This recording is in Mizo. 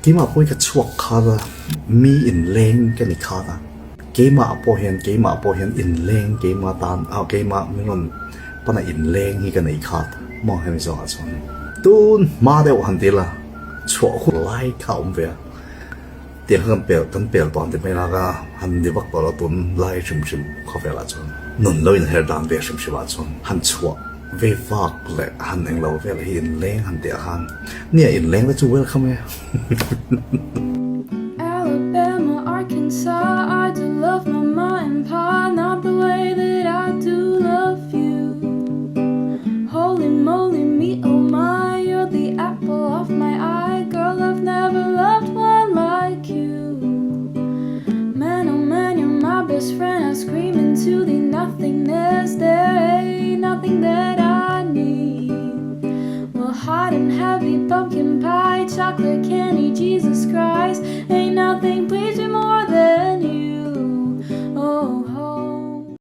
Keimah pawh hi ka chhuak khat a, mi inleng ka ni khat a, keimah pawh hian keimah pawh hian inleng keimah tan ah keimah min rawn pana inleng hi ka nei khat maw hemi zawngah chuan tun hma deuh han ti ila chhuah hun lai kha a awm ve a, tiang kha kan pel kan pel tawh han ti mai lak a, han ni vak tawh lo tun lai hrim hrim khawvelah chuan nun lo inher dan ve hrim hrim ah chuan han chhuah Ve vak leh han englo vel hi inleng han tih ah khan nia inleng te chu welcome e. Alabama, Arkansas, I do love my ma and pa, not the way that I do love you. Holy moly, me oh my, you're the apple of my eye, girl, I've never loved one like you. Man oh man, you're my best friend, I scream into the nothingness, there ain't nothing that I need. Well, hot and heavy pumpkin pie, chocolate candy, G.